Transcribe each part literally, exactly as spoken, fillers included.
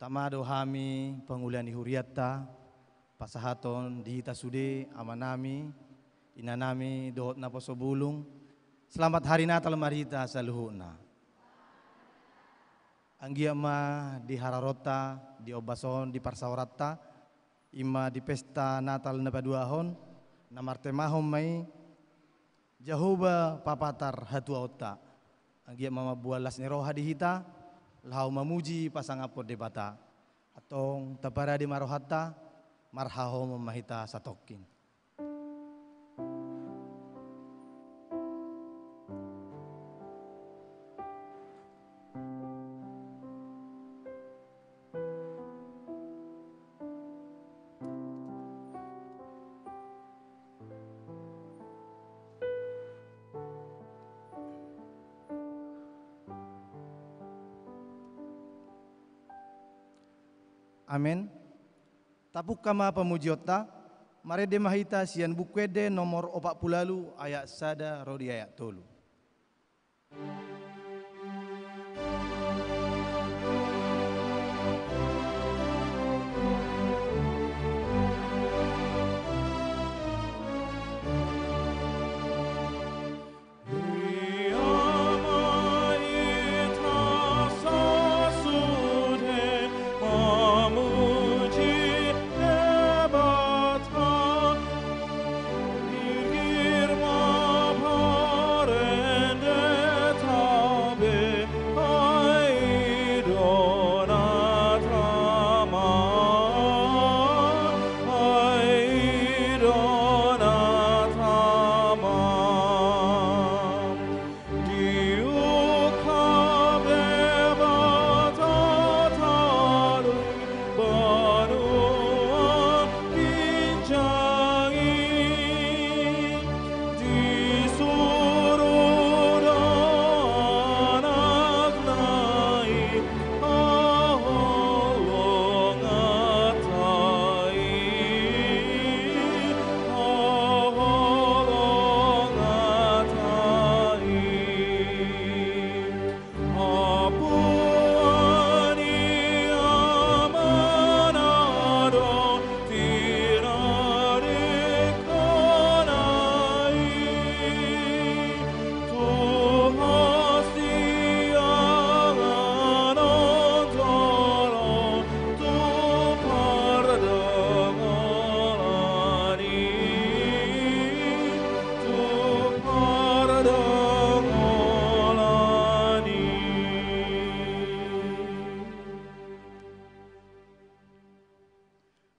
Tama do hami pangula ni hurianta, pasahathon di hita sude amanami, inanami dohot naposo bulung. Selamat Hari Natal ma di hita saluhutna. Anggiat ma di hararoanta, di ombas on, di parsaoranta, i ma di pesta Natal na paduahon, na martemahon ma i, Jahowa papatar hatuaonta. Anggiat ma mamboan las ni roha di hita, laho mamuji pasangaphon Debata. Antong taparade ma rohanta, marhahomon ma hita satongkin. Amen. Tapungka ma pamujionta, marende ma hita sian Buku Ende nomor opat pulu ualu ayat sada ro di ayat tolu.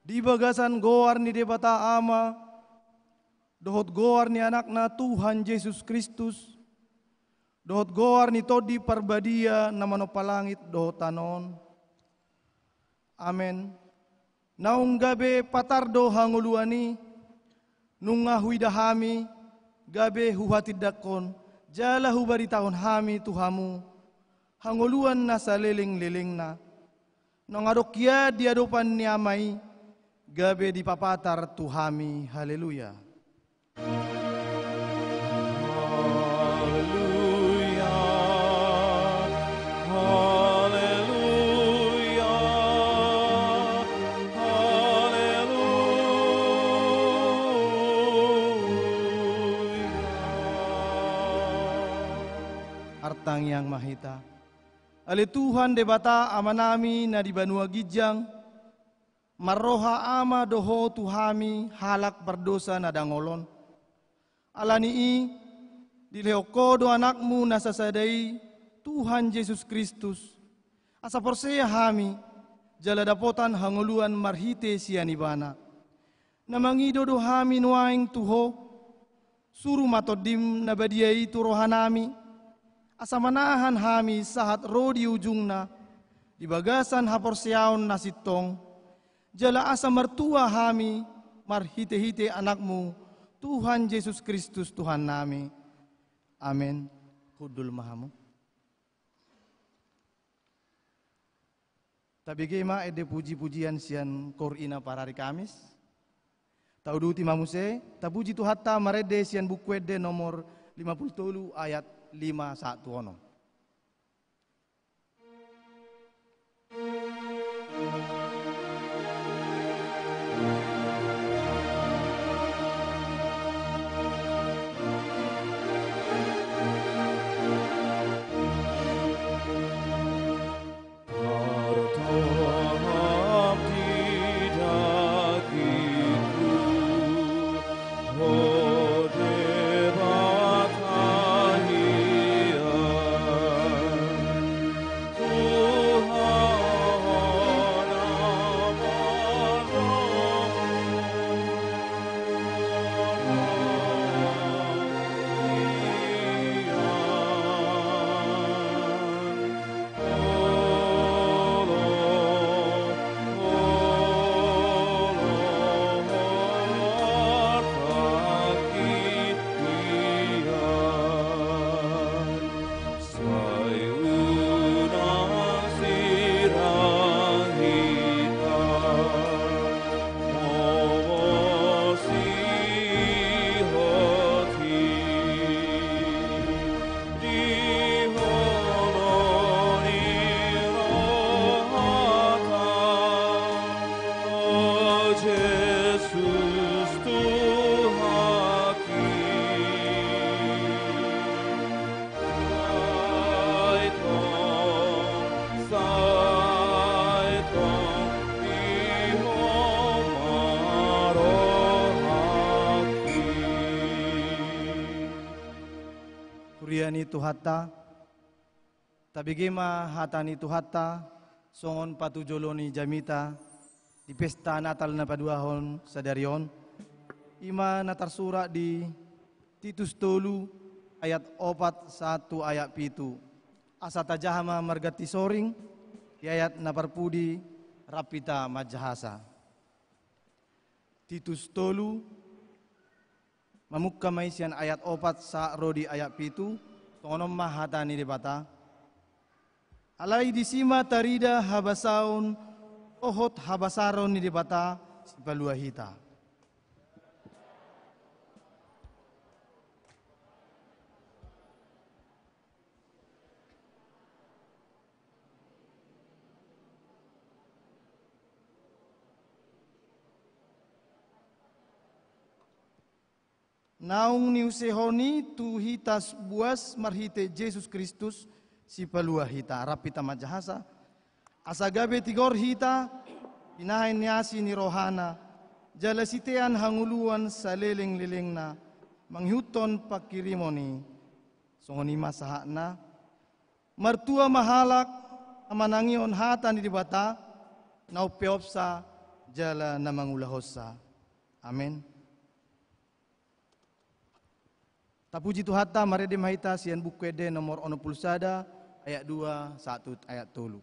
Di bagasan goar ni Debata Ama, dohot goar ni Anakna Tuhan Jesus Kristus, dohot goar ni Tondi Parbadia na manompa langit dohot tano on. Amen. Naung gabe patar do hangoluan i, nunga huida hami, gabe huhatindangkon, jala hubaritahon hami tu hamu, hangoluan na salelenglelengna. Naung adong hian di adopan ni Ama i, gabe dipapatar tu hami. Haleluya. Haleluya. Haleluya. Haleluya. Martangiang ma hita. Ale Tuhan Debata Amanami na di banua ginjang, marroha Ama do Ho tu hami halak pardosa na dangol on. Ala ni i, dilehon Ho do Anakmu na sasada i, Tuhan Jesus Kristus, asa porsea hami, jala dapotan hangoluan marhite sian Ibana. Na mangido do hami nuaeng tu Ho, suru ma Tondim na badia i tu rohanami, asa manahan hami sahat ro di ujungna, di bagasan haporseaon na sintong, jala asa martua hami marhitehite Anakmu, Tuhan Jesus Kristus Tuhannami. Amen. Hundul ma hamu. Tabege ma ende pujipujian sian Koor Ina parari Kamis. Tauduti ma muse, tapuji Tuhanta marende sian Buku Ende nomor lima pulu tolu ayat lima sahat tu onom. Ni Tuhanta, tabege ma hata ni Tuhanta, songon patujolo ni jamita, di pesta Natal na paduahon sadari on, i ma na tarsurat di Titus tolu ayat opat sahat tu ayat pitu. Asa tajaha ma marganti soring, di ayat na parpudi, rap hita manjahasa. Titus tolu, mamungka ma i sian ayat opat sahat ro di ayat pitu, songon on ma hata ni Debata. Alai disi ma tarida habasaon, dohot habasaron ni Debata, sipalua hita. Naung niusehon i tu hita buas marhite Jesus Kristus, sipalua hita, rap hita manjahasa. Asa gabe tigor hita, pinahen ni asi ni rohana, jala sitean hangoluan saleleng-lelengna, mangihuthon panghirimon i. Songon i ma sahatna, martua ma halak, na manangihon hata ni Debata, na umpeopsa, jala na mangulahonsa. Amen. Tapuji Tuhanta, marende ma hita sian Buku Ende nomor onom pulu sada, ayat dua, sahat tu ayat tolu.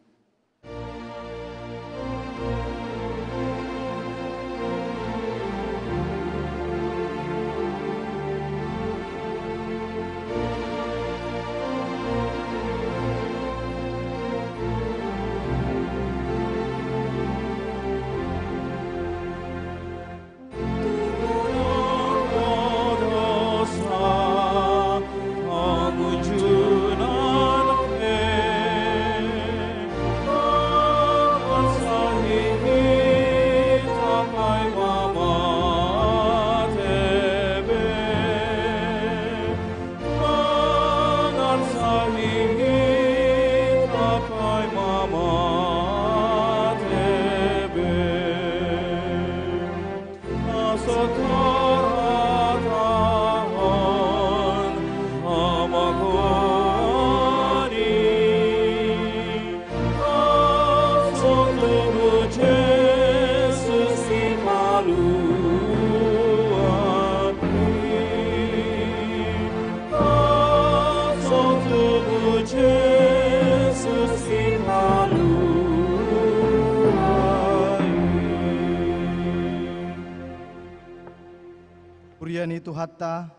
Huria ni Tuhanta,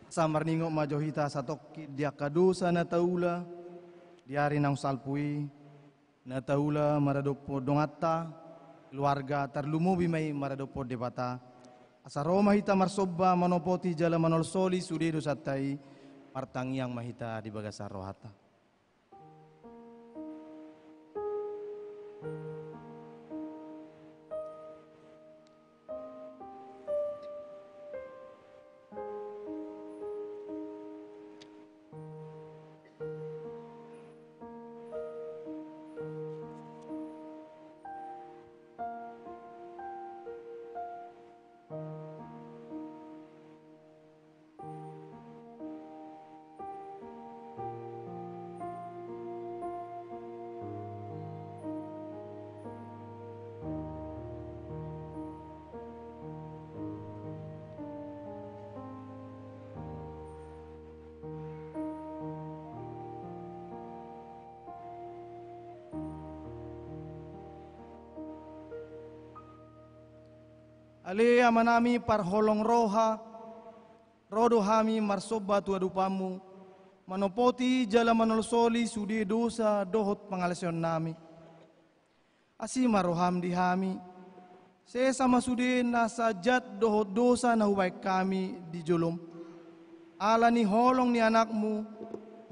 asa marningot ma jo hita satongkin di angka dosa na taula di ari naung salpu i, na taula maradophon donganta, keluarga, tarlumobi ma i maradophon Debata. Asa ro ma hita marsomba, manopoti jala manolsoli sude dosanta i, martangiang ma hita di bagasan rohanta. Ale Amanami parholong roha, ro do hami marsomba tu adopanMu, manopoti jala manolsoli sude dosa dohot pangalaosionnami. Asi ma rohaM di hami, sesa ma sude nasa jat dohot dosa na hubahen hami di joloM. Ala ni holong ni AnakMu,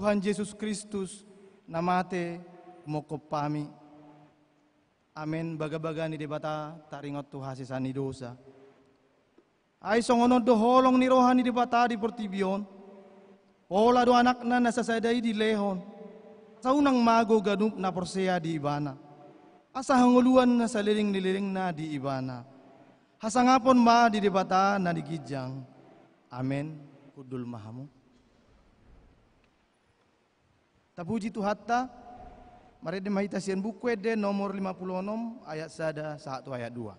Tuhan Jesus Kristus, na mate mangkophon hami. Amen. Bagabaga ni Debata taringot tu hasesaan ni dosa. Ai songon on do holong ni roha ni Debata di portibi on. Pola do AnakNa na sasada i dilehon, asa unang mago ganup na porsea di Ibana, asa hangoluan na saleleng ni lelengna di Ibana. Hasangapon ma di Debata na di ginjang. Amen. Hundul ma hamu. Tapuji Tuhanta, marende ma hita sian Buku Ende nomor lima pulu onom, ayat sada sahat tu ayat dua.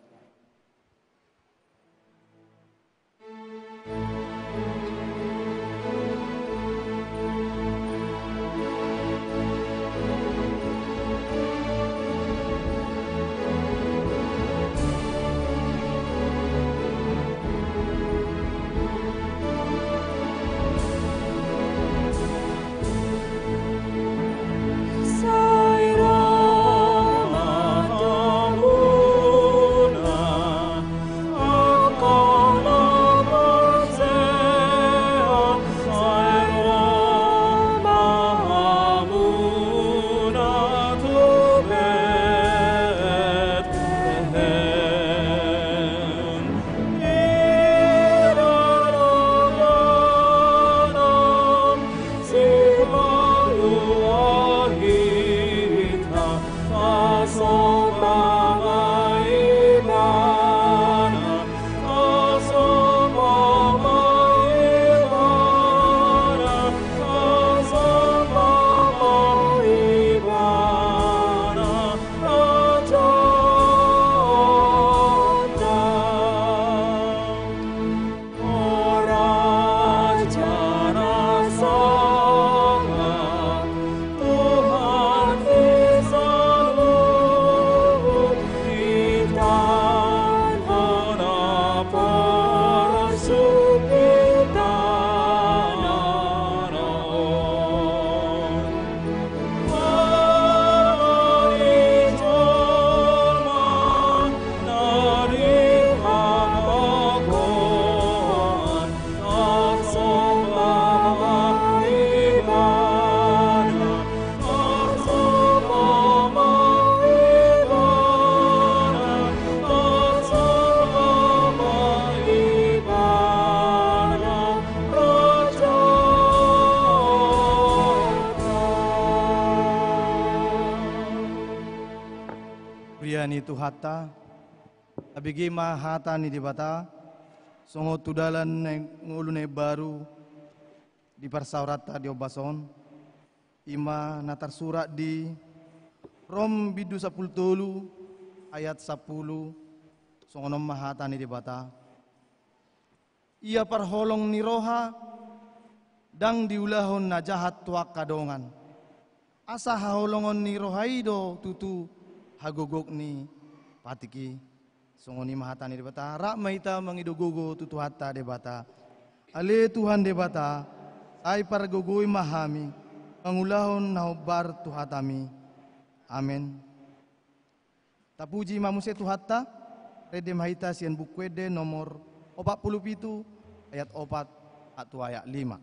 Huria ni Tuhanta, tabege ma hata ni Debata, songon tu dalan na ngolu na imbaru di parsaoranta di ombas on, i ma na tarsurat di Rom bindu sampulu tolu ayat sampulu, songon on ma hata ni Debata. Ia parholong ni roha, ndang diulahon na jahat tu angka dongan. Asa haholongon ni roha i do tutu hagogok ni patik i. Songon i ma hata ni Debata, rap ma hita mangido gogo tu Tuhanta Debata. Ale Tuhan Debata, sai pargogoi ma hami, mangulahon na hombar tu hatami. Amen. Tapuji ma muse Tuhanta, rende ma hita sian Buku Ende nomor opat pulu pitu, ayat opat, sahat tu ayat lima.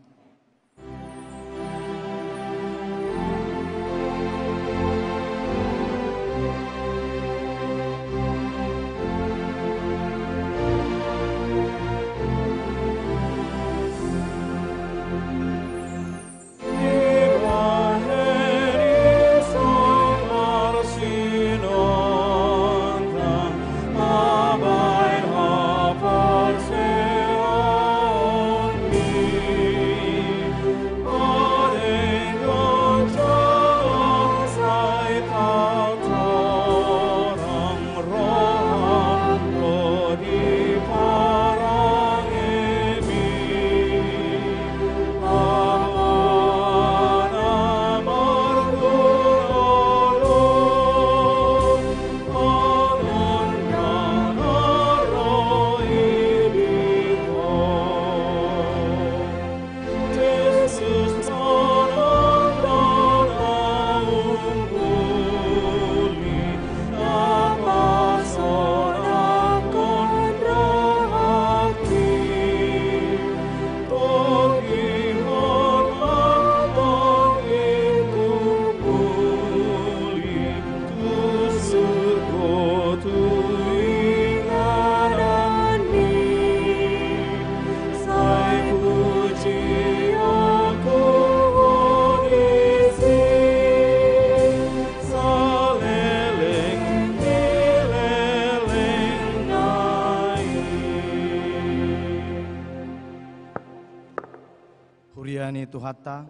Huria ni Tuhanta,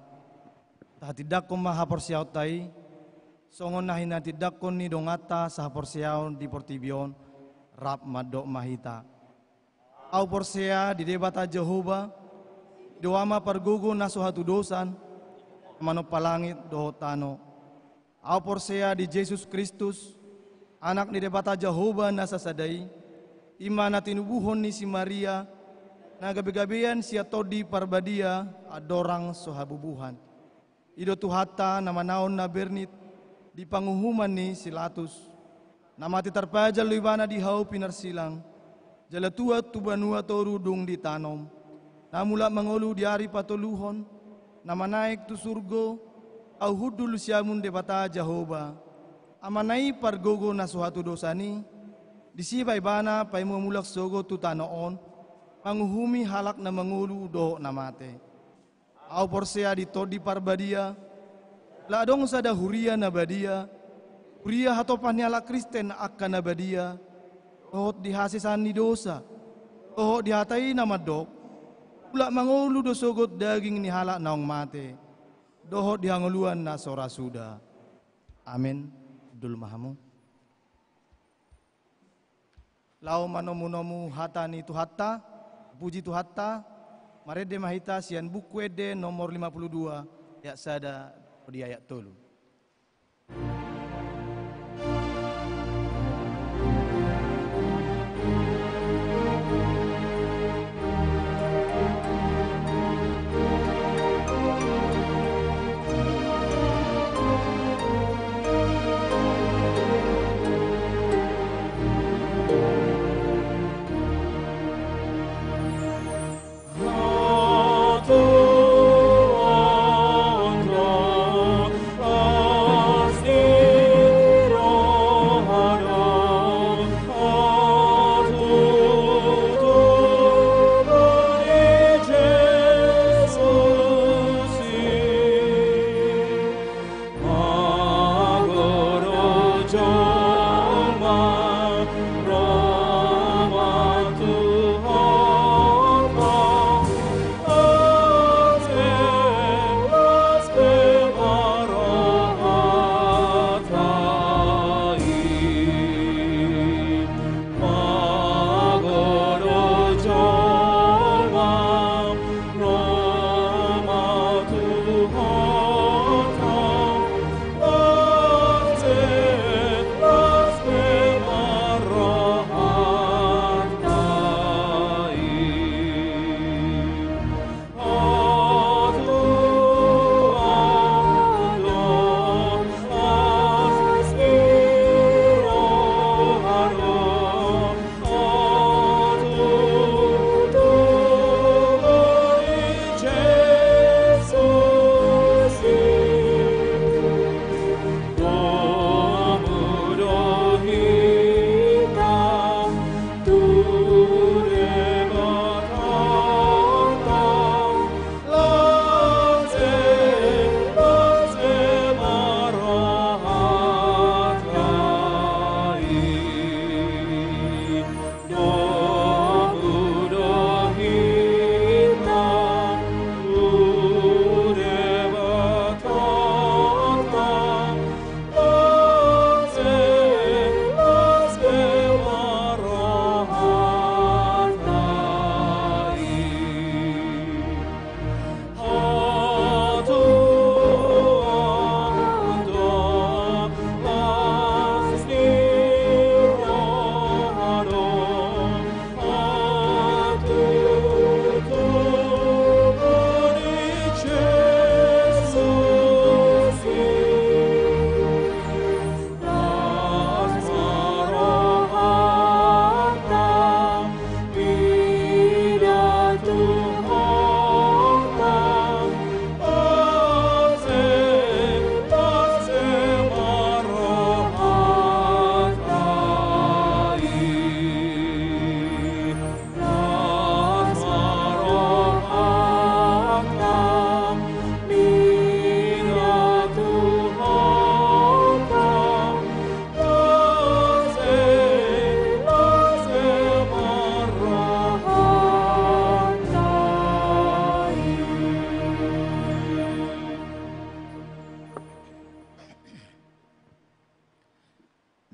Hatindangkon ma haporseaonta i, songon na hinatindangkon ni donganta sahaporseaon di portibi on, rap mandok ma hita. Ahu porsea di Debata Jahowa, do Ama pargogo na so hatudosan, manompa langit dohot tano. Ahu porsea di Jesus Kristus, Anak ni Debata Jahowa na sasada i, i ma na tinubuhon ni si Maria, na gabegabean sian Tondi Parbadia, andorang so habubuhan. I do Tuhanta na manaon na bernit di panguhuman ni si Latus, na mate tarpajal do ibana di hau pinarsilang, jala tuat tu banua toru dung ditanom, na mulak mangolu di ari patoluhon, na manaek tu surgo, ahu hundul siamun Debata Jahowa, Amana i pargogo na so hatudosan i, disi ma ibana paimua mulak sogot tu tano on, manguhumi halak na mangolu dohot na mate. Ahu porsea di Tondi Parbadia, jala adong sada huria na badia, huria hatopan ni halak Kristen angka na badia, dohot di hasesaan ni dosa, dohot di hata i na mandok, mulak mangolu do sogot daging ni halak naung mate, dohot di hangoluan na so ra suda. Amen. Hundul ma hamu. Laho manomunomu hata ni Tuhanta, puji Tuhanta, marende ma hita sian Buku Ende nomor lima puluh dua, ayat sada, di ayat tolu.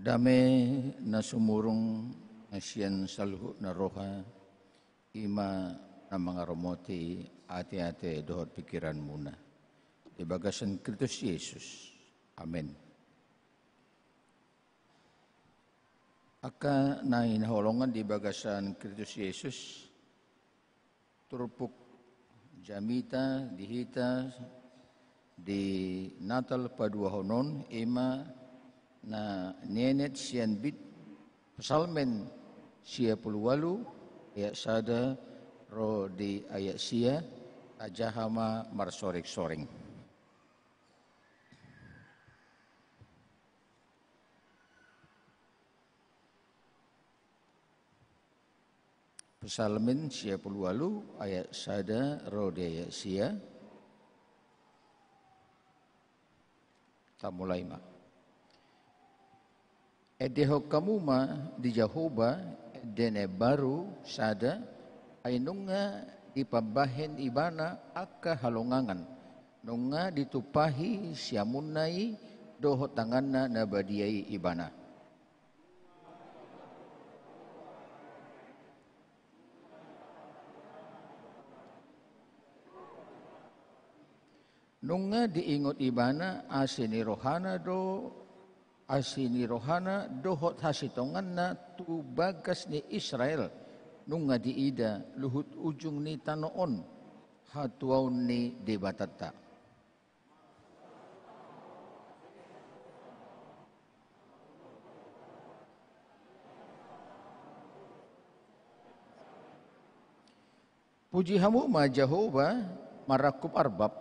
Dame na sumurung na sian saluhut na roha, i ma na mangaramoti ateate dohot pingkiranmuna di bagasan Kristus Jesus. Amen. Angka na hinaholongan di bagasan Kristus Jesus, turpuk jamita di hita di Natal paduahon on, i ma na nienet sian bit Psalmen sia pulu ualu ayat sada ro di ayat sia. Tajaha ma marsoreng-soreng. Psalmen sia pulu ualu ayat sada ro di ayat sia. Tamulai ma. Endehon hamu ma di Jahowa ende na baru sada, ai nunga dipambahen ibana angka halongangan, nunga ditumpahi siamunna i dohot tanganna na badia i ibana. Nunga diingot ibana asi ni rohana do, asi ni rohana dohot hasintonganna tu bagas ni Israel, nunga diida luhut ujung ni tano on hatuaon ni Debatanta. Puji hamu ma Jahowa marangkup arbab,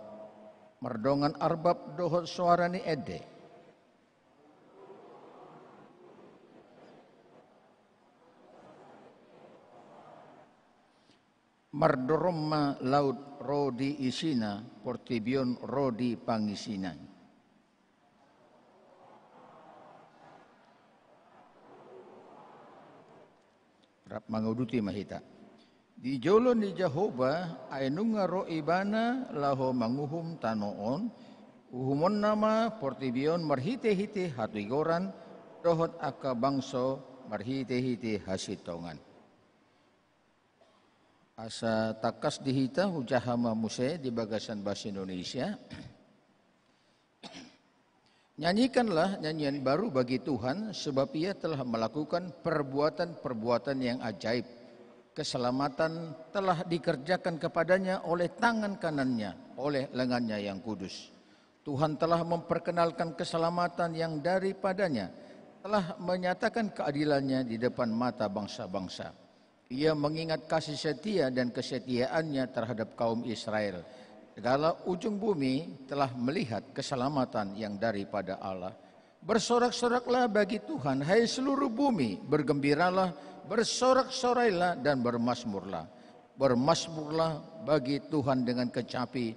mardongan arbab dohot soara ni ende. Mardorong ma laut ro di isina, portibi on ro di pangisina. Rap manguduti ma hita. Di jolo ni Jahowa, ai nunga ro ibana laho manguhum tano on, uhumonna ma portibi on marhite-hite hatigoran, dohot angka bangso marhite-hite hasintongan. Asa tangkas di hita, hujaha ma muse di bagasan bahasa Indonesia. Nyanyikanlah nyanyian baru bagi Tuhan, sebab Ia telah melakukan perbuatan-perbuatan yang ajaib. Keselamatan telah dikerjakan kepada-Nya oleh tangan kanan-Nya, oleh lengan-Nya yang kudus. Tuhan telah memperkenalkan keselamatan yang daripada-Nya telah menyatakan keadilan-Nya di depan mata bangsa-bangsa. Ia mengingat kasih setia dan kesetiaan-Nya terhadap kaum Israel. Segala ujung bumi telah melihat keselamatan yang daripada Allah. Bersorak-soraklah bagi Tuhan, hai seluruh bumi, bergembiralah, bersorak-sorailah, dan bermasmurlah. Bermasmurlah bagi Tuhan dengan kecapi,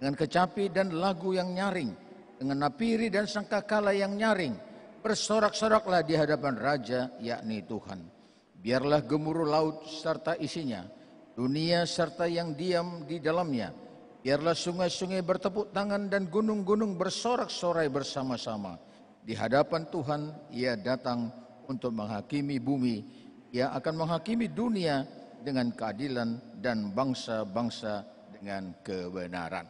dengan kecapi dan lagu yang nyaring, dengan napiri dan sangkakala yang nyaring. Bersorak-soraklah di hadapan Raja, yakni Tuhan. Biarlah gemuruh laut serta isinya, dunia serta yang diam di dalamnya. Biarlah sungai-sungai bertepuk tangan dan gunung-gunung bersorak-sorai bersama-sama. Di hadapan Tuhan, Ia datang untuk menghakimi bumi. Ia akan menghakimi dunia dengan keadilan dan bangsa-bangsa dengan kebenaran.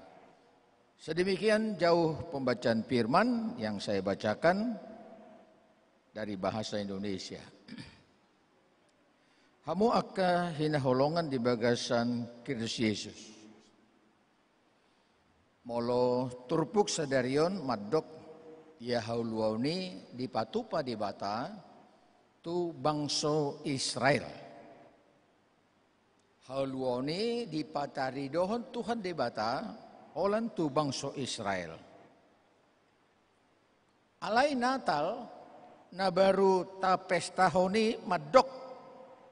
Sedemikian jauh pembacaan firman yang saya bacakan dari bahasa Indonesia. Hamu angka hinaholongan di bagasan Kristus Jesus. Molo turpuk sadari on mandok, ia hauluaon i dipatupa Debata tu bangso Israel. Hauluaon i dipataridohon Tuhan Debata holan tu bangso Israel. Alai Natal na baru tapestahon i mandok,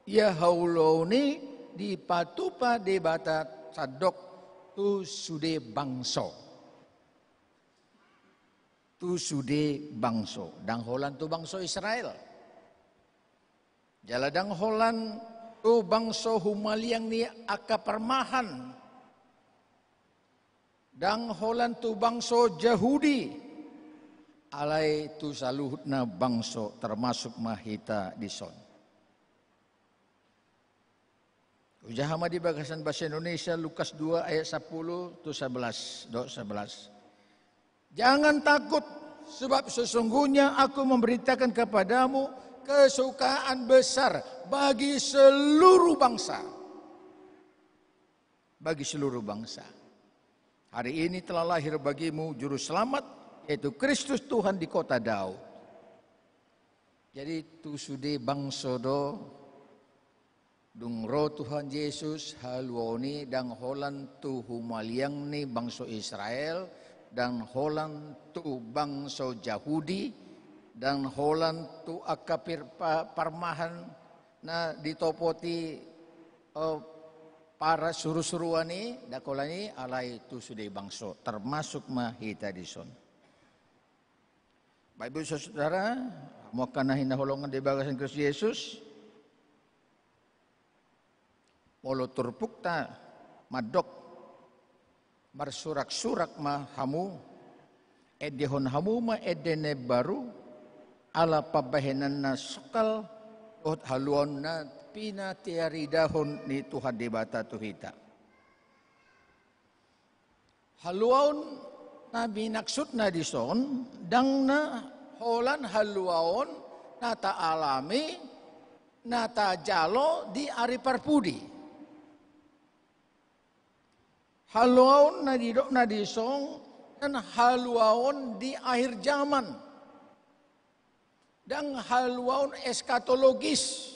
ia hauluaon i dipatupa Debata sandok tu sude bangso. Tu sude bangso, ndang holan tu bangso Israel. Jala ndang holan tu bangso humaliang ni angka parmahan. Ndang holan tu bangso Jahudi, Alai tu saluhutna bangso, termasuk ma hita dison. Hujaha ma di bagasan bahasa Indonesia, Lukas dua ayat sepuluh tu sebelas, dohot sebelas. Jangan takut, sebab sesungguhnya aku memberitakan kepadamu kesukaan besar bagi seluruh bangsa. Bagi seluruh bangsa. Hari ini telah lahir bagimu juru selamat, yaitu Kristus Tuhan di kota Daud. Jadi tu sude bangso do, dung ro Tuhan Jesus, haluaon i ndang holan tu humaliang ni bangso Israel, ndang holan tu bangso Jahudi, ndang holan tu angka pir-, pa-, parmahan na ditopoti, eh, para surusuruan i, ndang holan i, alai tu sude bangso, termasuk ma hita dison. Bapak Ibu Saudara, hamu angka na hinaholongan di bagasan Kristus Jesus, molo turpukta mandok, marsuraksurak ma hamu, endehon hamu ma ende na imbaru, ala pambahenan na songkal, dohot haluaon na pinatiaridahon ni Tuhan Debata tu hita. Haluaon na binaksudna dison, ndang na holan haluaon na taalami, na tajalo di ari parpudi. Haluaon na didokna dison, ndang haluaon di akhir zaman. Ndang haluaon eskatologis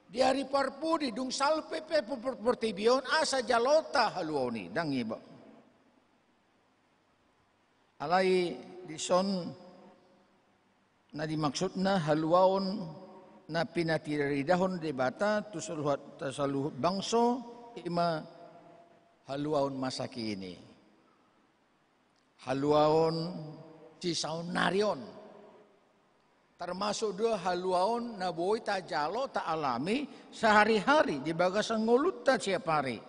di ari parpudi, dung salpu pe por-, por-, portibi on, asa jalonta haluaon i, ndang i ba. Alai dison na dimaksudna haluaon na pinatiaridahon Debata tu saluhut, tu saluhut bangso, i ma haluaon masa kini. Haluaon sisaonnari on. Termasuk do haluaon na boi tajalo, taalami sehari-hari di bagasan ngolunta siap ari.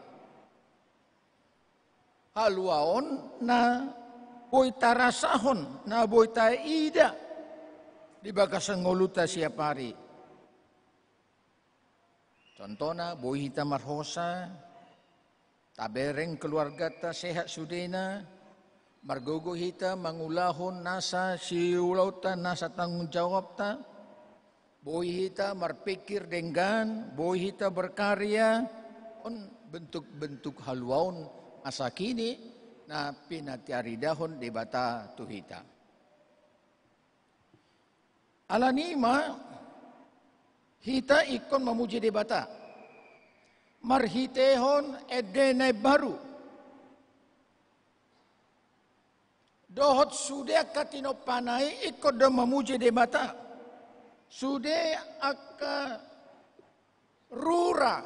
Haluaon na boi tarasahon, na boi taida di bagasan ngolunta siap ari. Contohna, boi hita marhosa, tabereng keluargata sehat sudena, margogo hita mangulahon nasa siulaonta, nasa tanggung jawabta, boi hita marpikir denggan, boi hita berkarya, on bentuk-bentuk haluaon masa kini na pinatiaridahon Debata tu hita. Alani i ma hita ingkon mamuji Debata marhitehon ende na imbaru. Dohot sude angka tinompana i ingkon do mamuji Debata. Sude angka rura,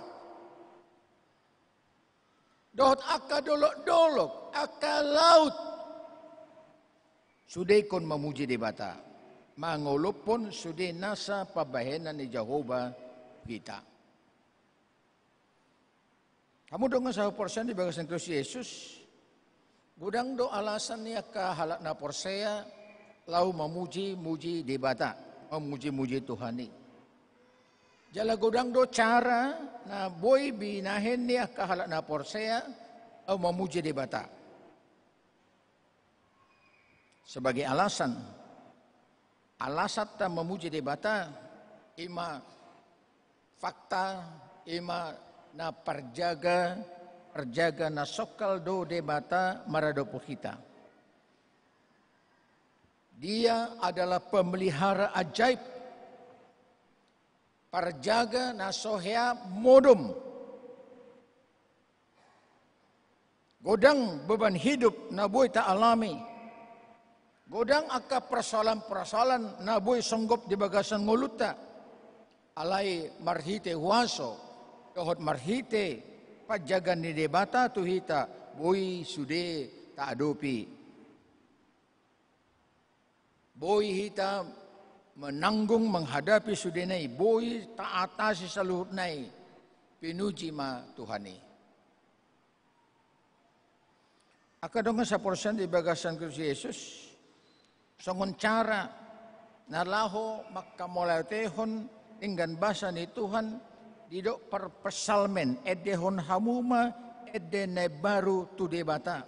dohot angka dolok-dolok, angka laut, sude ingkon mamuji Debata, mangolophon sude nasa pambahenan ni Jahowa tu hita. Hamu dongan sahaporseaon di bagasan Kristus Jesus, godang do alasan ni angka halak na porsea laho mamuji-muji Debata, mamuji-muji Tuhan i. Jala godang do cara na boi binahen ni angka halak na porsea laho mamuji Debata. Sebagai alasan, alasanta mamuji Debata, i ma fakta, i ma na parjaga, parjaga na songkal do Debata maradophon hita. Dia adalah pemelihara ajaib, parjaga na so hea modom. Godang beban hidup na boi taalami. Godang angka persoalan-persoalan na boi songgop di bagasan ngolunta. Alai marhite huaso dohot marhite panjagaan ni Debata tu hita, boi sude taadopi. Boi hita menanggung, menghadapi sudena i, boi taatasi saluhutna i. Pinuji ma Tuhan i. Angka dongan saporseaon di bagasan Kristus Jesus, Songon cara na laho mangkamauliatehon denggan basa ni Tuhan, didok parpsalmen, endehon hamu ma ende na imbaru tu Debata.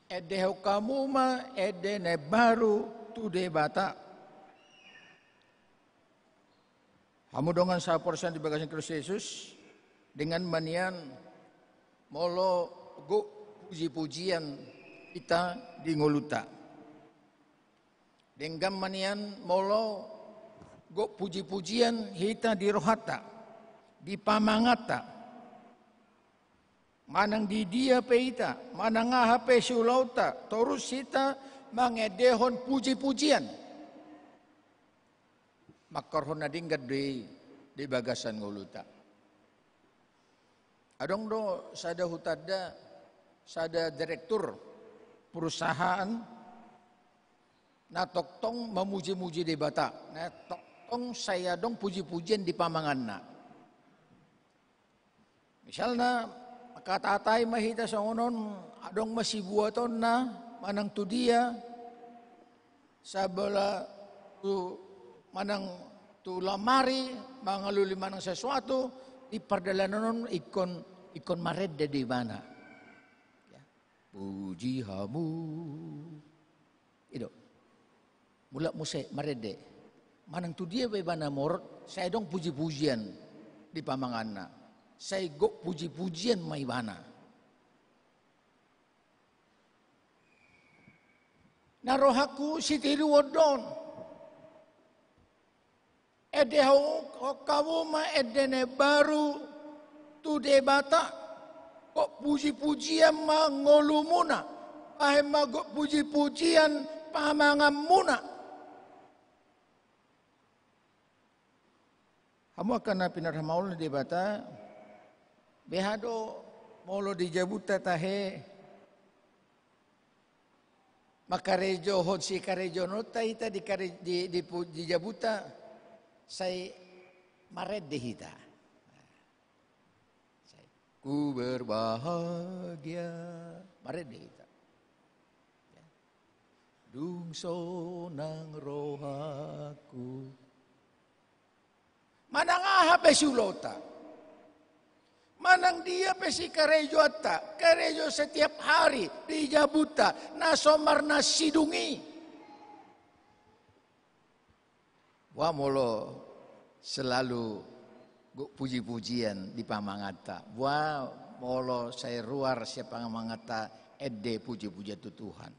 Endehon hamu ma ende na imbaru tu Debata. Hamu dongan sahaporseaon di bagasan Kristus Jesus, denggan ma nian molo gok puji-pujian hita di ngolunta. Denggan ma nian molo gok puji-pujian hita di rohanta, di pamanganta. Manang di dia pe hita, manang aha pe siulaonta, torus hita mangendehon puji-pujian. Mangkorhon na denggan do i di bagasan ngolunta. Adong do sada hutanda, sada direktur perusahaan na tongtong mamuji-muji Debata, na tongtong sai adong puji-pujian di pamanganna. Misalna, mangkatatai ma hita songon on, adong ma sibuatonna manang tu dia, sabola tu manang tu lamari, mangalului manang sesuatu, di pardalanan on ingkon, ingkon marende do ibana. Ya. Puji hamu. I do. Mulak muse marende. Manang tu dia pe ibana morot, sai adong puji-pujian di pamanganna. Sai gok puji-pujian ma ibana. Na rohangku sitiruon do on. Endehon hamu ma ende na imbaru tu Debata, gok puji-pujian ma ngolumuna, bahen ma gok puji-pujian pamanganmuna. Hamu angka na pinarhamaol ni Debata, beha do molo di jabunta tahe, mangkarejohon sikarejohononta hita di kare-, di, di pu-, di jabunta, sai marende hita. Sai, "Ku berbahagia." Marende hita. Ya. "Dung sonang rohangku." Manang aha pe siulaonta. Manang dia pe sikarejoanta, karejo setiap hari di jabunta, na so marnasidung i. Boha molo selalu gok puji-pujian di pamanganta. Boha molo sai ruar sian pamanganta ende puji-pujian tu Tuhan.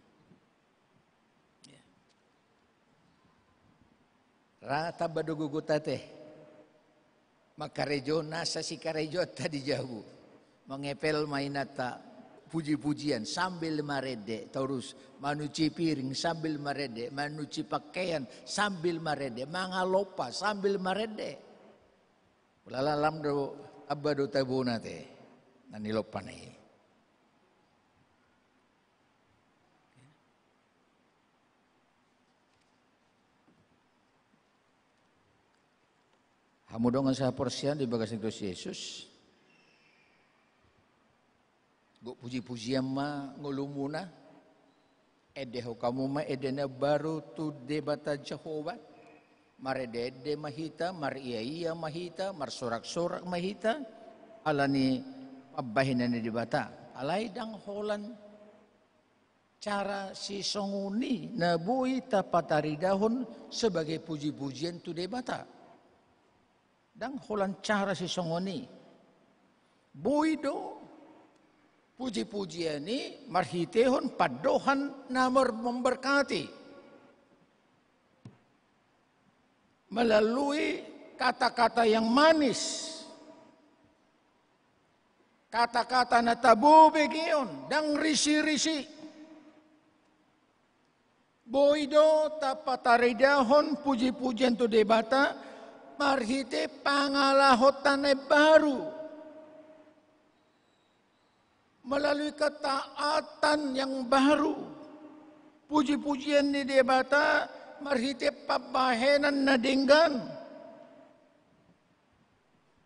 Ya. Ra tamba do gogonta te. Mangkarejo nasa sikarejoanta di jabu. Mangepel ma inanta puji-pujian sambil marende, torus manuci piring sambil marende, manuci pakean sambil marende, mangalompa sambil marende. Ulala lam do tamba do tabona te na nilompana i. Hamu dongan sahaporseaon di bagasan Kristus Jesus, gok puji-pujian ma ngolumuna, endehon hamu ma ende na imbaru tu Debata Jahowa, marende-ende ma hita, maria-ia ma hita, marsorak-sorak ma hita, ala ni pambahenan ni Debata. Alai ndang holan cara sisongon i na boi tapataridahon sebagai puji-pujian tu Debata. Ndang holan cara sisongon i. Boi do puji-pujian i marhitehon pandohan na mar-, memberkati. Melalui kata-kata yang manis. Kata-kata na tabo begeon, ndang risi-risi. Boi do tapataridahon puji-pujian tu Debata marhite pangalahonta na imbaru. Melalui ketaatan yang baru. Puji-pujian ni Debata marhite pambahenan na denggan.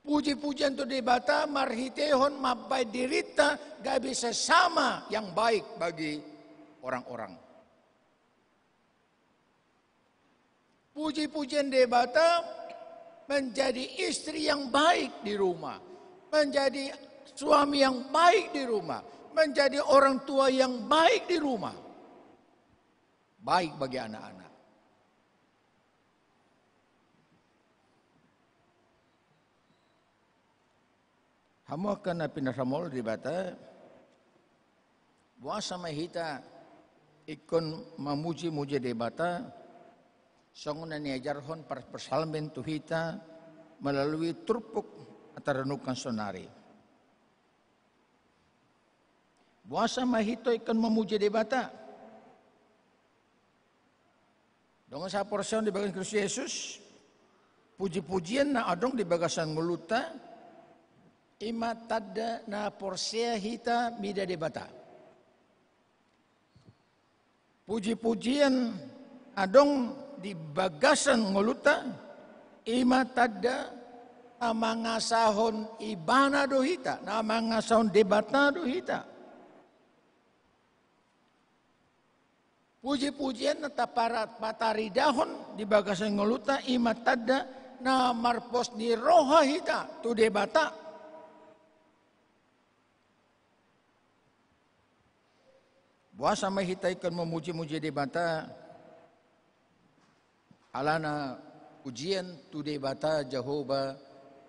Puji-pujian tu Debata marhitehon mambahen dirinta gabe sesama yang baik bagi orang-orang. Puji-pujian Debata menjadi istri yang baik di rumah, menjadi suami yang baik di rumah, menjadi orang tua yang baik di rumah, baik bagi anak-anak. Hamu angka na pinarhamual Debata, boasa ma hita ingkon mamuji-muji Debata, songon na niajarhon parpsalmen tu hita melalui turpuk na tarenungkan sonari. Boasa ma hita ingkon mamuji Debata? Dongan sahaporseaon di bagasan Kristus Jesus, puji-pujian na adong di bagasan ngolunta, i ma tanda na porsea hita mida Debata. Puji-pujian adong di bagasan ngolunta, i ma tanda na mangasahon Ibana do hita, na mangasahon Debata do hita. Puji-pujian na tapara-, pataridahon di bagasan ngolunta, i ma tanda na marpos ni roha hita tu Debata. Boasa ma hita ingkon mamuji-muji Debata? Alana pujian tu Debata Jahowa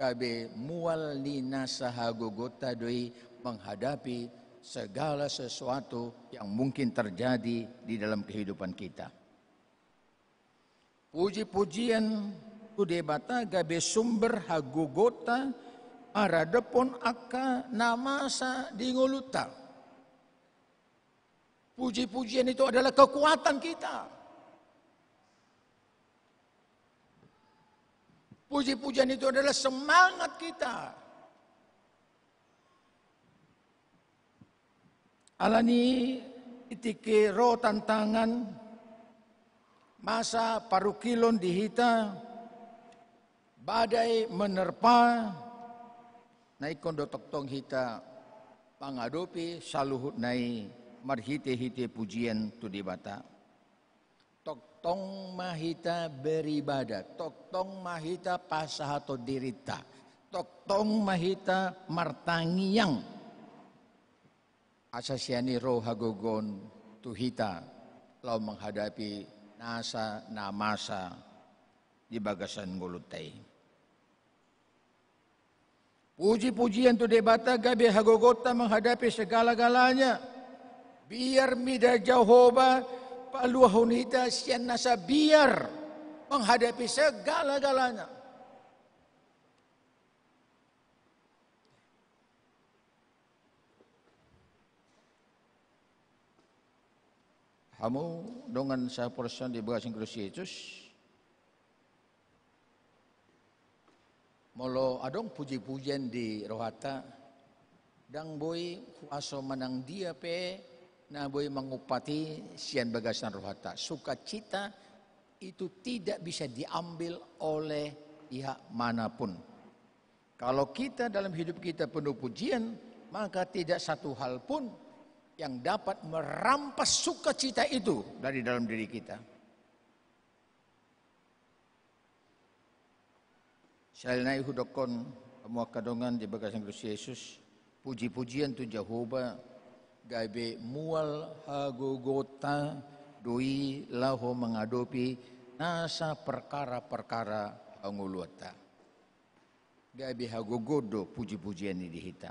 gabe mual ni nasa hagogotta do i menghadapi segala sesuatu yang mungkin terjadi di dalam kehidupan kita. Puji-pujian tu Debata gabe sumber hagogotta maradophon angka na masa di ngolunta. Puji-pujian itu adalah kekuatan kita. Puji-pujian itu adalah semangat kita. Alani i tingki ro tantangan, masa parungkilon di hita, badai menerpa, na ingkon do tongtong hita mangadopi saluhutna i marhite-hite pujian tu Debata. Tongtong ma hita beribadah, tongtong ma hita pasahathon dirinta, tongtong ma hita martangiang. Asa sian i ro hagogoon tu hita laho menghadapi nasa na masa di bagasan ngolunta i. Puji-pujian tu Debata gabe hagogotta menghadapi segala-galanya. Biar mida Jahowa paluahon hita sian nasa biar menghadapi segala-galanya. Hamu dongan sahaporseaon di bagasan Kristus Jesus, molo adong puji-pujian di rohanta, ndang boi huaso manang dia pe na boi mangumpati sian bagasan rohanta. Sukacita itu tidak bisa diambil oleh pihak manapun. Kalau kita dalam hidup kita penuh pujian, maka tidak satu hal pun yang dapat merampas sukacita itu dari dalam diri kita. Siala ni i hudokkon hamu angka dongan di bagasan Kristus Jesus, puji-pujian tu Jahowa gabe mual hagogotta do i laho mangadopi nasa perkara-perkara hangoluanta. Gabe hagogoon do puji-pujian i di hita.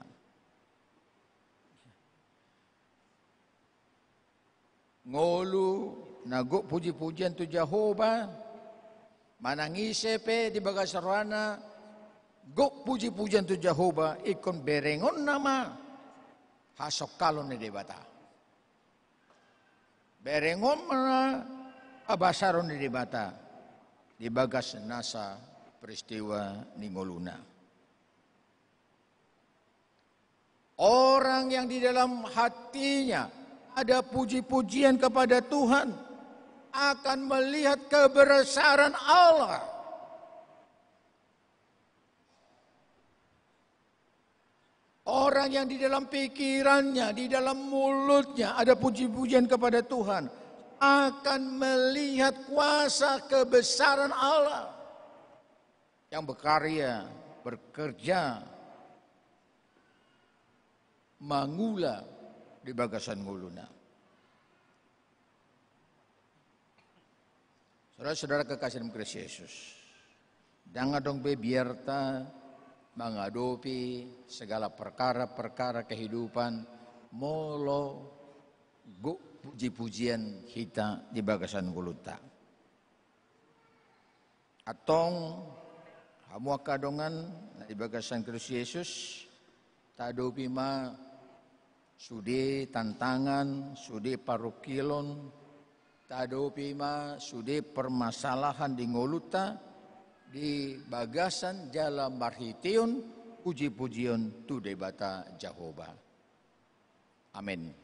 Ngolu na gok puji-pujian tu Jahowa, manang ise pe di bagasan rohana gok puji-pujian tu Jahowa, ingkon berengonna ma hasongkalon ni Debata. Berengonna habasaron ni Debata di bagas nasa peristiwa ni ngoluna. Orang yang di dalam hatinya ada puji-pujian kepada Tuhan akan melihat kebesaran Allah. Orang yang di dalam pikirannya, di dalam mulutnya ada puji-pujian kepada Tuhan, akan melihat kuasa kebesaran Allah yang berkarya, bekerja, mangula di bagasan ngoluna. Saudara-saudara kekasih dalam Kristus Yesus, ndang adong be biarta mangadopi segala perkara-perkara kehidupan molo gok puji-pujian hita di bagasan ngolunta. Antong, hamu angka dongan na di bagasan Kristus Yesus, taadopi ma sude tantangan, sude parungkilon, taadopi ma sude permasalahan di ngolunta, di bagasan jala marhitehon puji-pujion tu Debata Jahowa. Amen.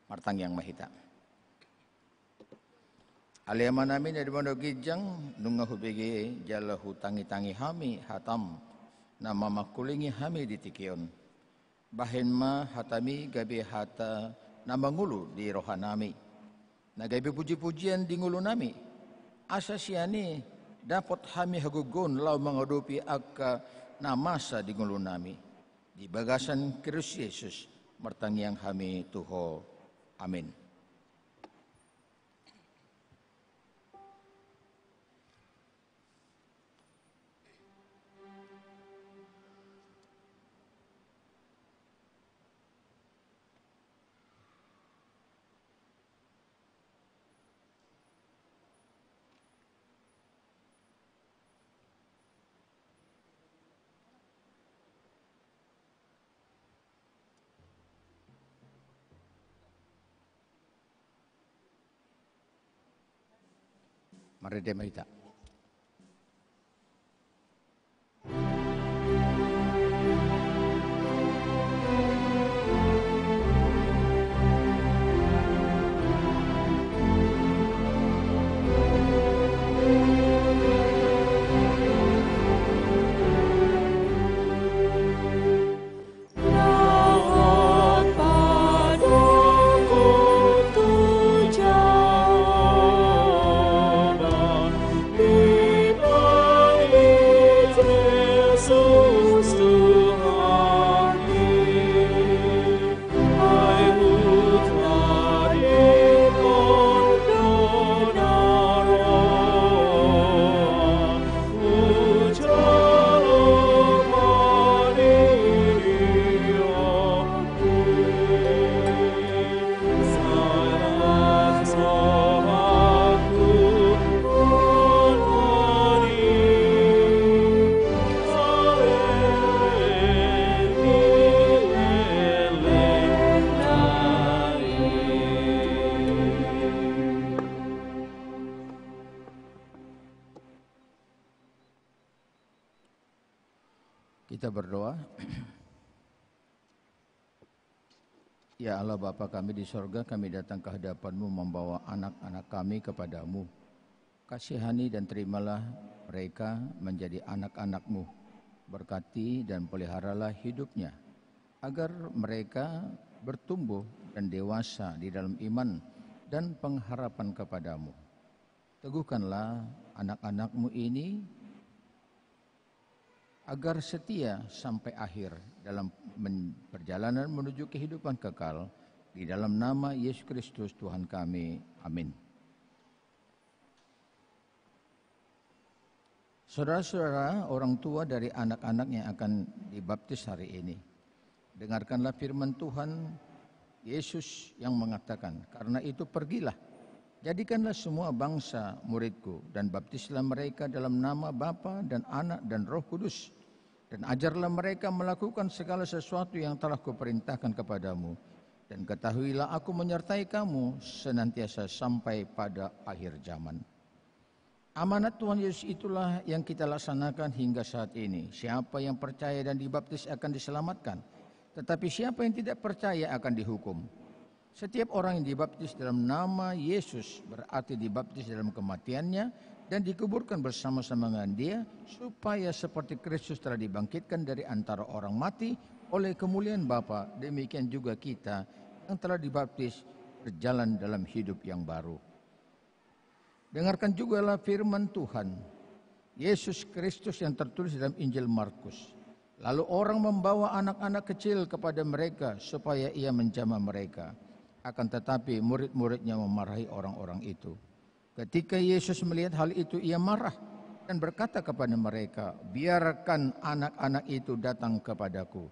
Martangiang ma hita. Ale Amanami na di banua ginjang, nunga hubege jala hutangi-tangi hami hatam, na mamangkulingi hami di tingki on. Bahen ma hatami gabe hata na mangolu di rohanami, na gabe puji-pujian di ngolunami, asa sian i dapot hami hagogoon laho mangadopi angka na masa di ngolunami. Di bagasan Kristus Yesus martangiang hami tu Ho. Amen. Marende ma hita. Kita berdoa. Ya Allah, Bapa kami di sorga, kami datang ke hadapan-Mu membawa anak-anak kami kepada-Mu. Kasihani dan terimalah mereka menjadi anak-anak-Mu. Berkati dan peliharalah hidupnya, agar mereka bertumbuh dan dewasa di dalam iman dan pengharapan kepada-Mu. Teguhkanlah anak-anak-Mu ini agar setia sampai akhir dalam men-, perjalanan menuju kehidupan kekal, di dalam nama Yesus Kristus Tuhan kami. Amin. Saudara-saudara, orang tua dari anak-anak yang akan dibaptis hari ini, dengarkanlah firman Tuhan Yesus yang mengatakan, "Karena itu pergilah, jadikanlah semua bangsa murid-Ku, dan baptislah mereka dalam nama Bapa dan Anak dan Roh Kudus, dan ajarlah mereka melakukan segala sesuatu yang telah Kuperintahkan kepadamu. Dan ketahuilah, Aku menyertai kamu senantiasa sampai pada akhir zaman." Amanat Tuhan Yesus itulah yang kita laksanakan hingga saat ini. Siapa yang percaya dan dibaptis akan diselamatkan, tetapi siapa yang tidak percaya akan dihukum. Setiap orang yang dibaptis dalam nama Yesus berarti dibaptis dalam kematian-Nya dan dikuburkan bersama-sama dengan Dia, supaya seperti Kristus telah dibangkitkan dari antara orang mati oleh kemuliaan Bapa, demikian juga kita yang telah dibaptis berjalan dalam hidup yang baru. Dengarkan jugalah firman Tuhan Yesus Kristus yang tertulis dalam Injil Markus. Lalu orang membawa anak-anak kecil kepada mereka supaya ia menjamah mereka. Akan tetapi murid-muridnya memarahi orang-orang itu. Ketika Yesus melihat hal itu, ia marah dan berkata kepada mereka, "Biarkan anak-anak itu datang kepadaku.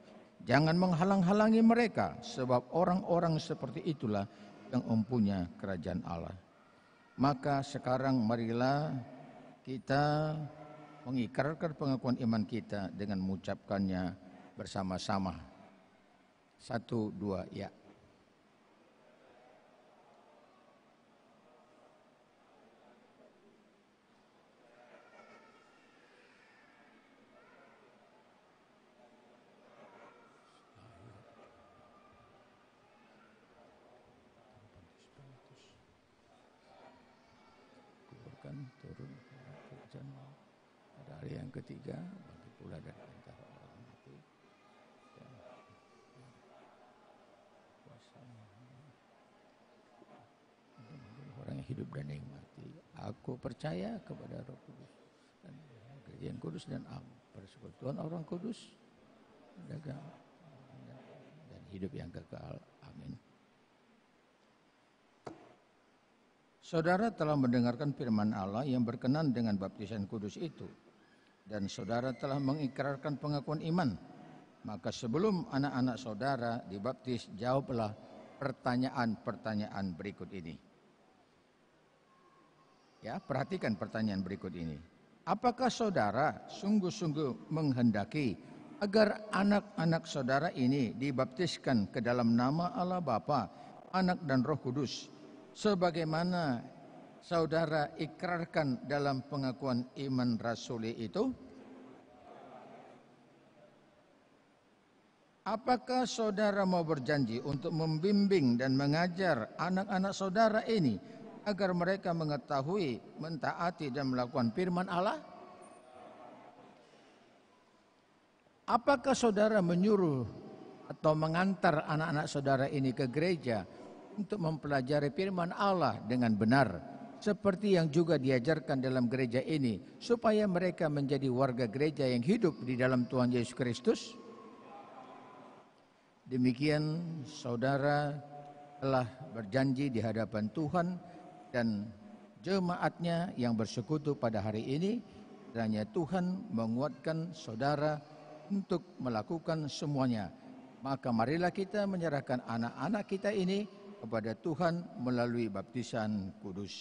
Jangan menghalang-halangi mereka, sebab orang-orang seperti itulah yang mempunyai kerajaan Allah." Maka sekarang marilah kita mengikrarkan pengakuan iman kita dengan mengucapkannya bersama-sama. Satu, dua, ya. Kuburkan turun ke hujan. Pada hari yang ketiga, bangkit pula dari antara orang mati. Dan kuasa orang yang hidup dan yang mati. Aku percaya kepada Roh Kudus dan Gereja yang Kudus dan Am, persekutuan orang kudus, dan hidup yang kekal. Amin. Saudara telah mendengarkan firman Allah yang berkenan dengan baptisan kudus itu, dan saudara telah mengikrarkan pengakuan iman. Maka sebelum anak-anak saudara dibaptis, jawablah pertanyaan-pertanyaan berikut ini. Ya, perhatikan pertanyaan berikut ini. Apakah saudara sungguh-sungguh menghendaki agar anak-anak saudara ini dibaptiskan ke dalam nama Allah Bapa, Anak, dan Roh Kudus, sebagaimana saudara ikrarkan dalam pengakuan iman rasuli itu? Apakah saudara mau berjanji untuk membimbing dan mengajar anak-anak saudara ini agar mereka mengetahui, mentaati, dan melakukan firman Allah? Apakah saudara menyuruh atau mengantar anak-anak saudara ini ke gereja untuk mempelajari firman Allah dengan benar, seperti yang juga diajarkan dalam gereja ini, supaya mereka menjadi warga gereja yang hidup di dalam Tuhan Yesus Kristus? Demikian, saudara telah berjanji di hadapan Tuhan dan jemaat-Nya yang bersekutu pada hari ini, kiranya Tuhan menguatkan saudara untuk melakukan semuanya. Maka marilah kita menyerahkan anak-anak kita ini kepada Tuhan melalui baptisan kudus.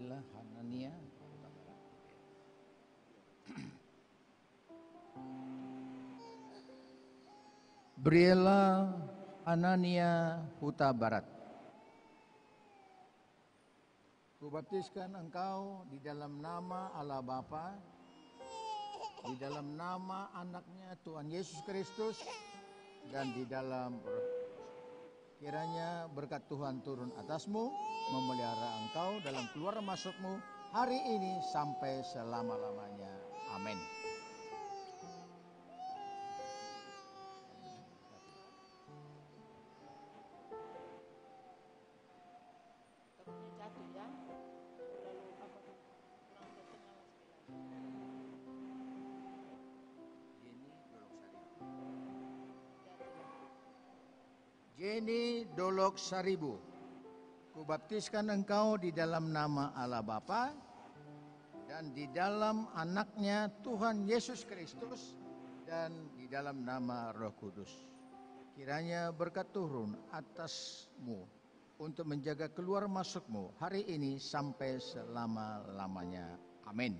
Briella Hanania Hutabarat. Briella Hanania Hutabarat. Kubaptiskan engkau di dalam nama Allah Bapa, di dalam nama Anak-Nya Tuhan Yesus Kristus, dan di dalam Roh Kudus. Kiranya berkat Tuhan turun atasmu, memelihara engkau dalam keluar masukmu hari ini sampai selama-lamanya. Amin. Takutnya jatuh, ya. Terlalu apa, kurang kencang, Mas, bilang. Jenny Dolok Saribu. Jatuh, ya. Jenny Dolok Saribu. Kubaptiskan engkau di dalam nama Allah Bapa, dan di dalam Anak-Nya Tuhan Yesus Kristus, dan di dalam nama Roh Kudus. Kiranya berkat turun atasmu untuk menjaga keluar masukmu hari ini sampai selama-lamanya. Amin.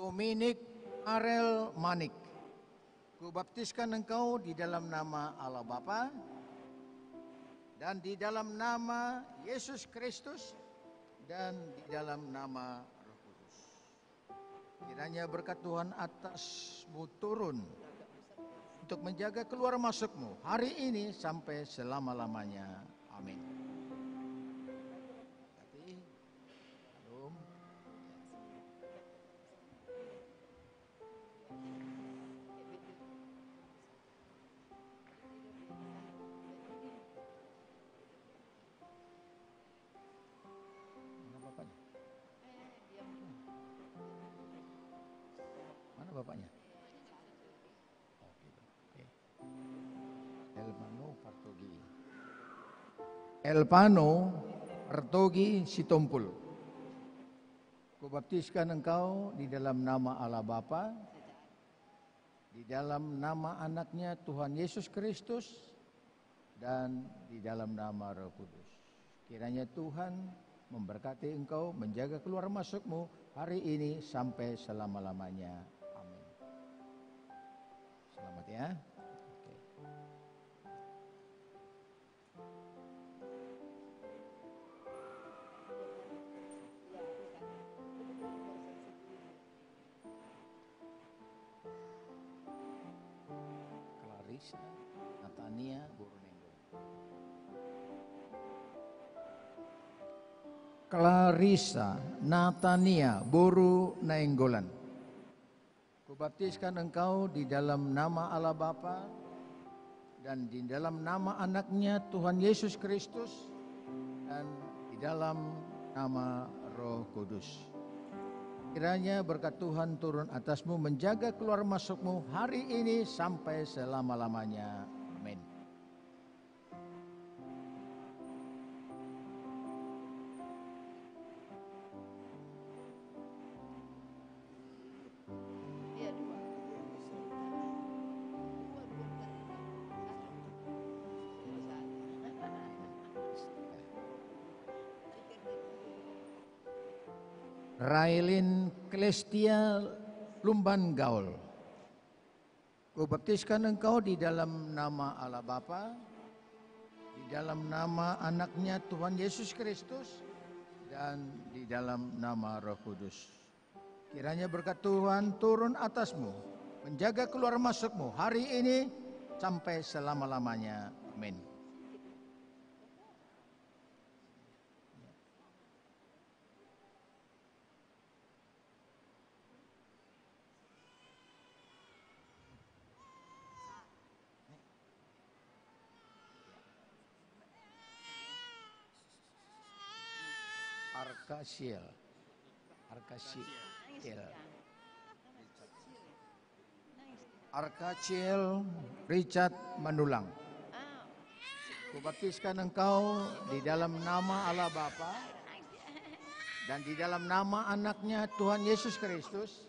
Dominik Arel Manik. Kubaptiskan engkau di dalam nama Allah Bapa, dan di dalam nama Yesus Kristus, dan di dalam nama Roh Kudus. Kiranya berkat Tuhan atasmu turun untuk menjaga keluar masukmu hari ini sampai selama-lamanya. Amin. Hati, shalom. Mana bapaknya? Mana bapaknya? Oh, gitu. Oke. Elpano Partogi. Elpano Partogi Sitompul. Kubaptiskan engkau di dalam nama Allah Bapa, di dalam nama Anaknya Tuhan Yesus Kristus, dan di dalam nama Roh Kudus. Kiranya Tuhan memberkati engkau, menjaga keluar masukmu hari ini sampai selama-lamanya. Amin. Selamat ya. Oke. Clarissa Natania boru Nainggolan. Clarissa Natania boru Nainggolan. Kubaptiskan engkau di dalam nama Allah Bapa, dan di dalam nama Anaknya Tuhan Yesus Kristus, dan di dalam nama Roh Kudus. Kiranya berkat Tuhan turun atasmu, menjaga keluar masukmu hari ini sampai selama-lamanya. Amin. Railin Klestia Lumban Gaol. Kubaptiskan engkau di dalam nama Allah Bapa, di dalam nama Anaknya Tuhan Yesus Kristus, dan di dalam nama Roh Kudus. Kiranya berkat Tuhan turun atasmu, menjaga keluar masukmu hari ini sampai selama-lamanya. Amin. Arkasiel. Arkasiel. Arkasiel Richard Manulang. Kubaptiskan engkau di dalam nama Allah Bapa, dan di dalam nama Anaknya Tuhan Yesus Kristus,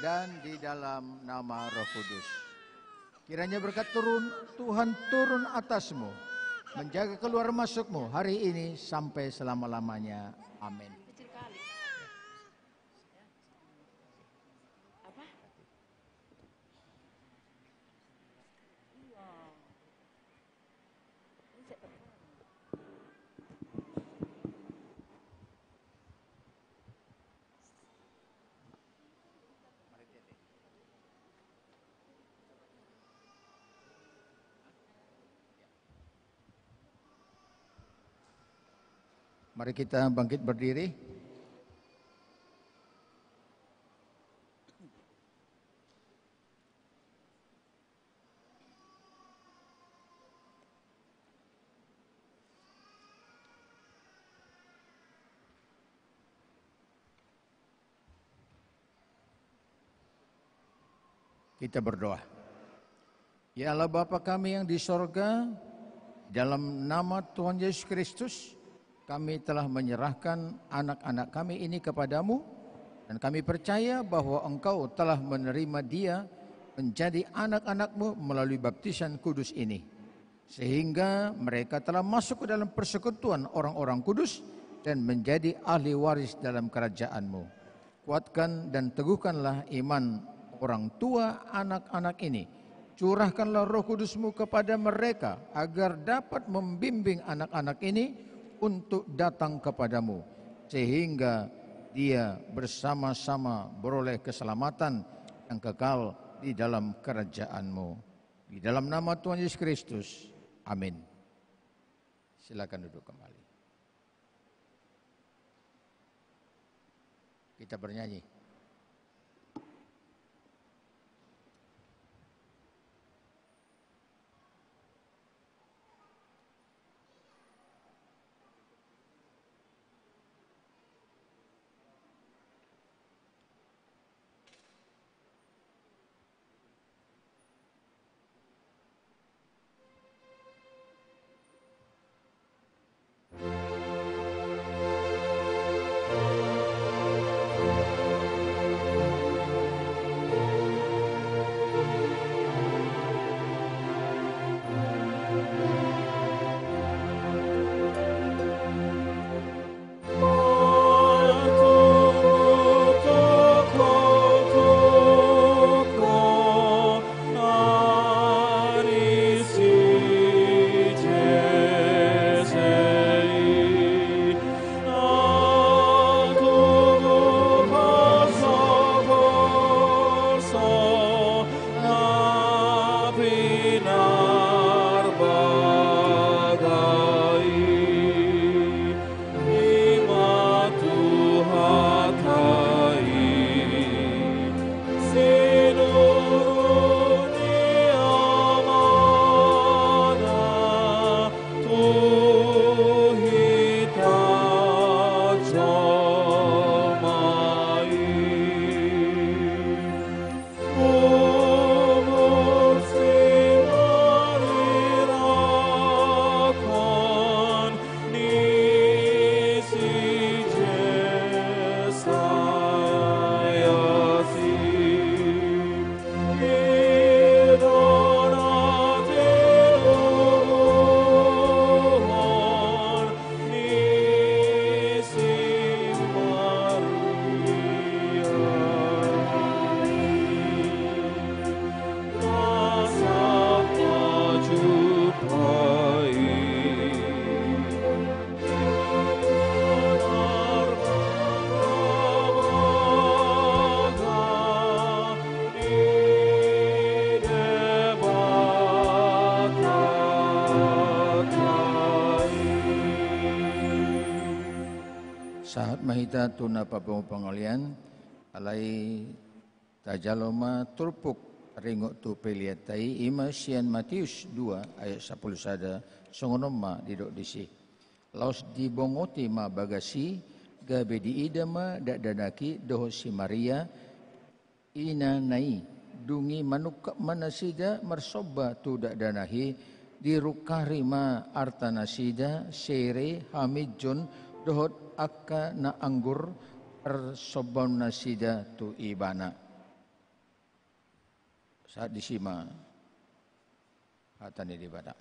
dan di dalam nama Roh Kudus. Kiranya berkat turun, Tuhan turun atasmu, menjaga keluar masukmu hari ini sampai selama-lamanya. Amin. Mari kita bangkit berdiri. Kita berdoa. Ya Allah Bapa kami yang di sorga, dalam nama Tuhan Yesus Kristus, kami telah menyerahkan anak-anak kami ini kepada-Mu, dan kami percaya bahwa Engkau telah menerima dia menjadi anak-anak-Mu melalui baptisan kudus ini, sehingga mereka telah masuk ke dalam persekutuan orang-orang kudus dan menjadi ahli waris dalam kerajaan-Mu. Kuatkan dan teguhkanlah iman orang tua anak-anak ini. Curahkanlah Roh Kudus-Mu kepada mereka, agar dapat membimbing anak-anak ini untuk datang kepada-Mu, sehingga dia bersama-sama beroleh keselamatan yang kekal di dalam kerajaan-Mu. Di dalam nama Tuhan Yesus Kristus. Amin. Silakan duduk kembali. Kita bernyanyi. Sahat ma hita tu na papungu pangalian, alai tajalo ma turpuk ringot tu pelean ta i, i ma sian Matius dua ayat sampulu sada, songon on ma didok disi. Laos dibongoti ma bagas i, gabe diida ma dakdanak i dohot si Maria, inana i. Dung i manungkap ma nasida marsomba tu dakdanak i, dirungkari ma arta nasida, sere, haminjon, dohot angka na anggur, parsombaon nasida tu ibana. Sahat disi ma hata ni Debata.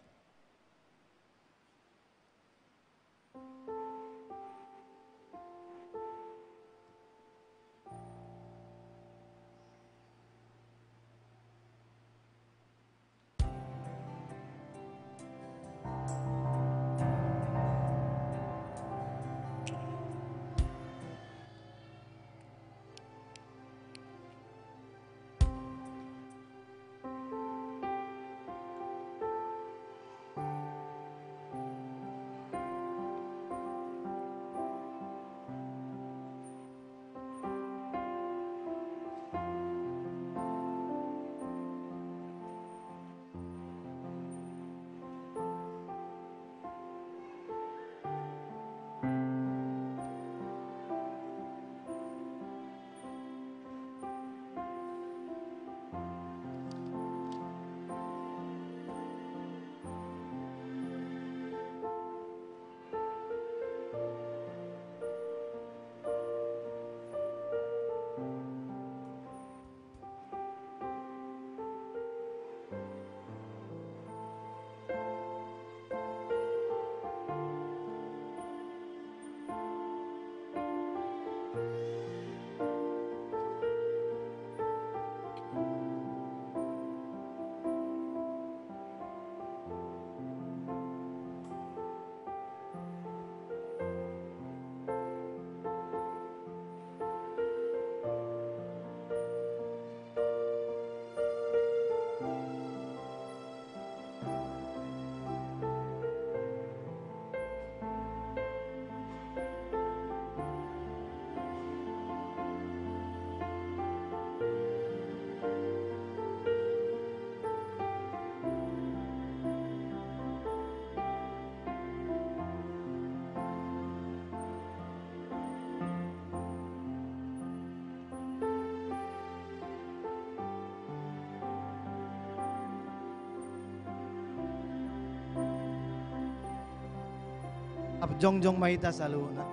Jongjong ma hita saluhutna.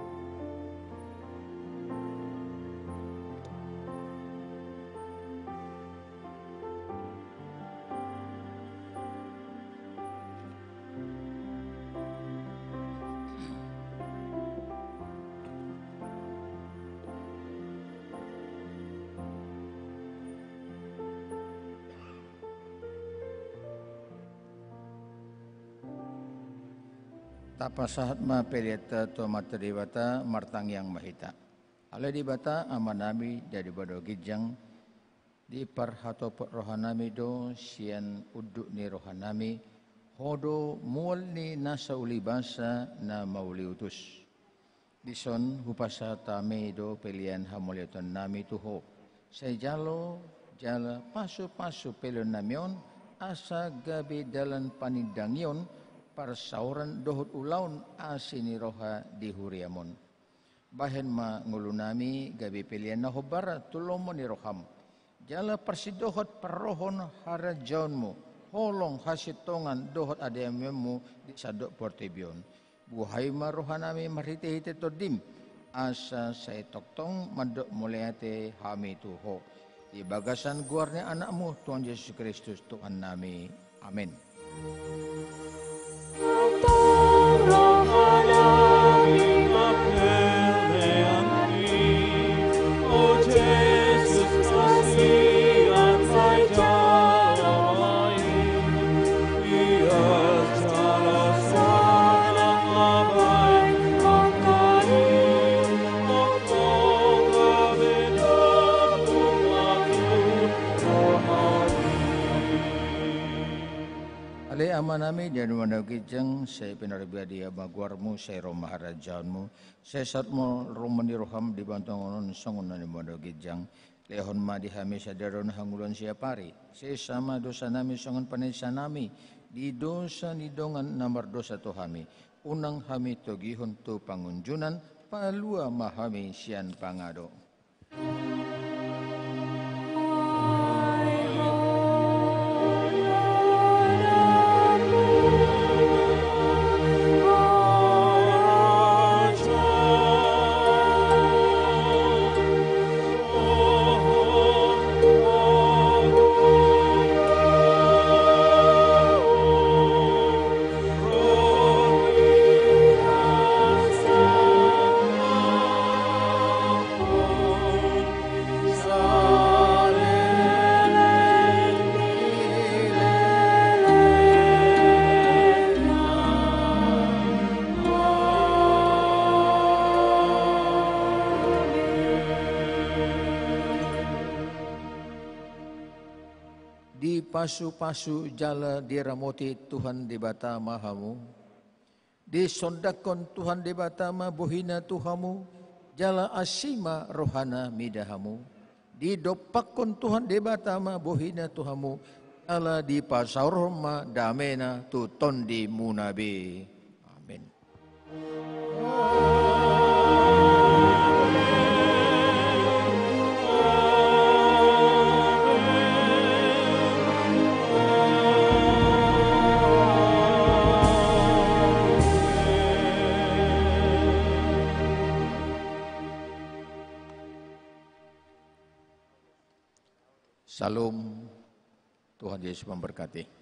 Tapasahat ma peleanta tu Amanta Debata, martangiang ma hita. Ale Debata, Amanami, na di banua ginjang, diparhatopot rohanami do sian unduk ni rohanami, Ho do mual ni nasa ulibasa na mauliutus. Dison hupasahat hami do pelean hamauliatennami tu Ho. Sai jalo jala pasupasu peleonnami on, asa gabe dalan panindangion, parsaoran dohot ulaon asi ni roha di huriam on. Bahen ma ngolunami gabe pelean na hombar tu lomo ni roham. Jala parsindohot parrohahon harajaonmu, holong hasintongan dohot hademanmu di sandok portibi on. Buhai ma rohanami marhitehite Tondim, asa sai tongtong mandok mauliate hami tu Ho. Di bagasan goar ni Anakmu, Tuhan Jesus Kristus, Tuhannami. Amen. Ale Amanami, na di banua ginjang, sai pinarbadia ma goarmu, sai ro ma harajaonmu, sai saut ma lomo ni roham di banua tonga on songon na di banua ginjang. Lehon ma di hami sadari on hangoluan siapari. Sesa ma dosanami songon panesanami di dosa ni dongan na mardosa tu hami. Unang hami togihon tu pangunjunan, palua ma hami sian pangadop. Dipasupasu jala diramoti Tuhan Debata ma hamu. Disondangkon Tuhan Debata ma bohina tu hamu, jala asi ma rohana mida hamu. Didompakkon Tuhan Debata ma bohina tu hamu, jala dipasaorhon ma damena tu tondimuna be. Amen. Shalom. Tuhan Yesus memberkati.